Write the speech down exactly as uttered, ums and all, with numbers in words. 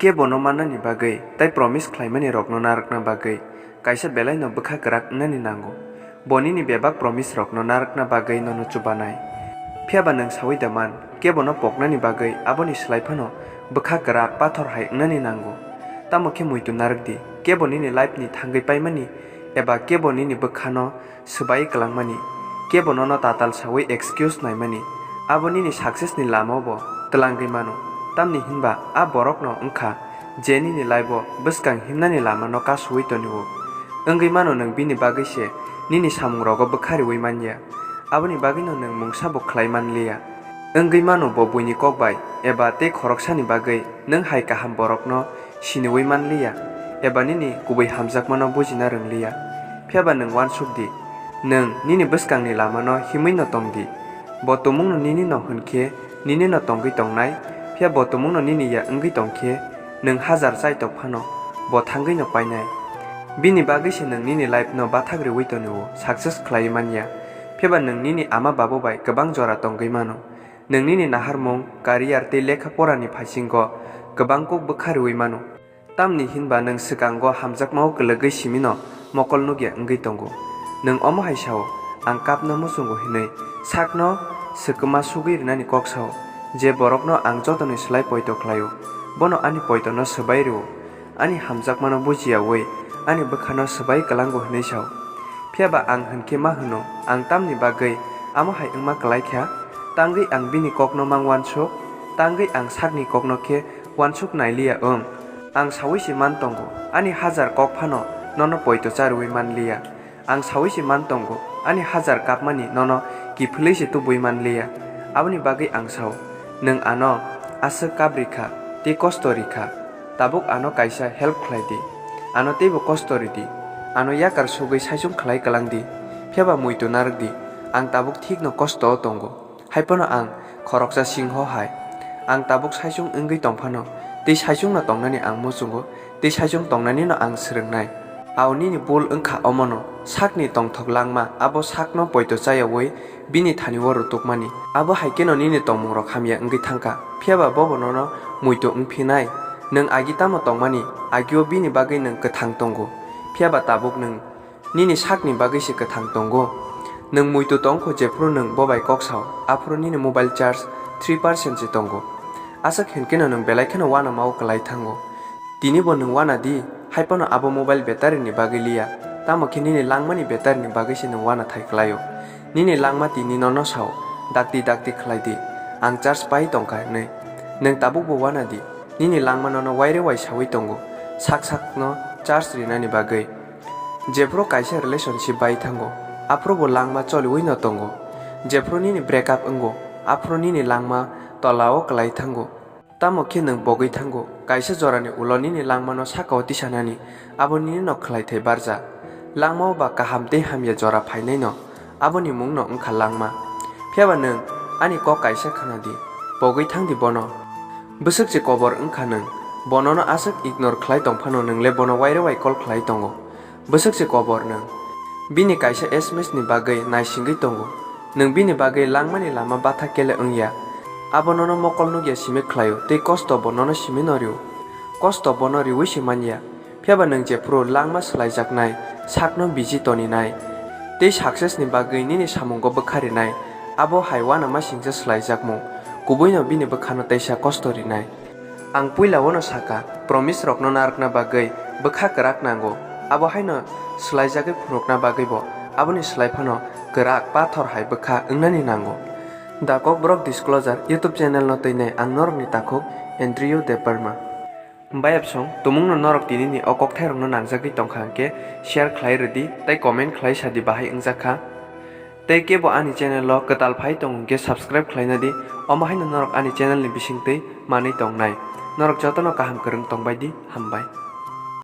Kebono mannani bagwi tei promise khlaimani rokno narwkna bagwi kaisa belaino bwkha kwrak wngnani nango. Bo nini bebak promise rokno narwkna bagwi nono chubanai. Phiyaba nwng saui da man, kebono poknani bagwi aboni slai phano bwkha kwrak pathor hai wngnani nango. Tamo khe muitu narwk di, kebo nini life ni thangwi paimani eba kebo nini bwkhano swbai kwlangmani, kebo nono tatal saui excuse naimani, abo nini success ni lamao bo twlangwi mano. Tamni hinba a borokno wngkha je nini life o bwskang himnani lamano kasui tonio. Wngwi mano nwng bini bagwi se nini samungrogo bwkha riui manya, aboni bagwino nwng mungsa bo khlai manliya. Wngwi mano bo buini kok bai eba tei khoroksani bagwi nwng hai kaham borokno siniui manliya, eba nini kubui hamjakmano bujina rwngliya. Phiyaba nwng uansuk di, nwng nini bwskangni lamano himwi no tong di. Bo tumungno nini no hwn khe nini no tongwi tongnai, phiya bo tumungno nini ya wngwi tong khe nwng hajar chaitok phano bo thangwi no painai. Bini bagwi se nwng nini life no bathak riui tonio, success khlaiwi manya. Phiyaba nwng nini ama babu bai kwbang jora tongwi mano. Nwng nini naharmung, career tei lekha porani phaisingo kwbang kuk bwkha riui mano. Tamni hinba nwng swkango hamjakmao kwlwgwi simino mokol nukya wngwi tongo. Nwng omo hai sao, "Ang kapno muchungo," hinwi sakno swkma sugwi rwnani kok sao, je borokno ang jotoni slai poito khlaio, bono ani poitono swbai rwo. Ani hamjakmano bujiyaui ani bwkhano swbai kwlango hinwi sao. Phiyaba ang hwn khe ma hwno, ang tamni bagwi amo hai wngma kwlai kha? Tangwi ang bini kokno mang uansuk, tangwi ang sakni kokno khe uansuk nailiya wng. Ang saui se man tongo, ani hajar kok phano nono poito charwi manliya. Ang saui se man tongo, ani hajar kapmani nono kiphilwi se tubui manliya. Aboni bagwi ang sao, nwng ano aswk kap rikha tei kosto rikha. Tabuk ano kaisa help khlai di. Ano teibo kosto ridi. Ano yakar sugwi saichung khlai kwlang di. Phiyaba muitu narwk di. Ang tabuk thikno kosto o tongo. Haiphano ang khoroksa singho hai. Ang tabuk saichung wngwi tongphano, tei saichungno tongnani ang muchungo, tei saichung tongnanino ang swrwngnai. Ao nini bul wngkha omono, sakni tongthok langma abo sakno poito chayaui bini thani-o rutukmani. Abo hai kheno nini tongmungrok hamya wngwi thangkha, phiyaba bobo nono muitu wngphinai. Nwng agi tamo tongmani, agio bini bagwi nwng kwthang tongo, phiyaba tabuk nwng nini sakni bagwi se kwthang tongo. Nwng muitu tong kho, jephru nwng bo bai kok sao, aphuru nini mobile charge three percent se tongo. Aswk hinkhe no nwng belai kheno uanama o kwlai thango. Tini bo nwng uana di, hai phano abo mobile battery ni bagwi liya, tamo khe nini langmani battery ni bagwi se nwng uana thai kwlaio. Nini langma tini nono sao, dakti dakti khlai di, "Ang charge pai tongkha," hinwi. Nwng tabuk bo uana di, nini langma nono waire wai saui tongo, sak sakno charge rinani bagwi. Jephru kaisa relationship bai thango, aphuru bo langma choliui no tongo. Jephru nini break up wngo, aphuru nini langma tola o kwlai thango. Tamo khe nwng bogwi thango, kaisa jorani ulo nini langmano saka o tisanani, abo nini no khlai thai barja. Langma o ba kaham tei hamya jora phainai no, aboni mung no wngkha langma. Phiyaba nwng ani kok kaisa khna di, bogwi thang di bono. Bwswk se kobor wngkha nwng, bo nono aswk ignore khlai tong phano nwng le bono waire wai call khlai tongo. Bwswk se kobor nwng. Bini kaisa S M S ni bagwi naisingwi tongo. Nwng bini bagwi langmani lama batha kele wngya. Abo nono mokol nukya simi khlaio tei kosto bo nono simi no rio. Kosto bono riui se manya. Phiyaba nwng jephru langma swlaijaknai sakno busy toninai tei success ni bagwi nini samungo bwkha rinai, abo hai uanama singcha swlaijakmung, kubuino bini bwkhano teisa kosto rinai. Ang puila uano saka, promise rokno narwkna bagwi bwkha kwrak nango, abo haino swlaijagwi phunukna bagwibo aboni slai phano kwrak pathor hai bwkha wngnani nango. The Kokborok Disclosure YouTube channel no twinai ang norokni takhuk Andrew Debbarma. Bayapsong, tumungno norok tinini o kokthairokno nangjagwi tongkha hwnkhe share khlai rwdi tei comment khlai sadi bahai wngjak kha. Tei kebo ani channel o kwtal phai tong hwnkhe subscribe khlaina di, omo haino norok ani channel ni bisingtwi manwi tongnai. Norok jotono kaham kwrwng tongbai di, hambai.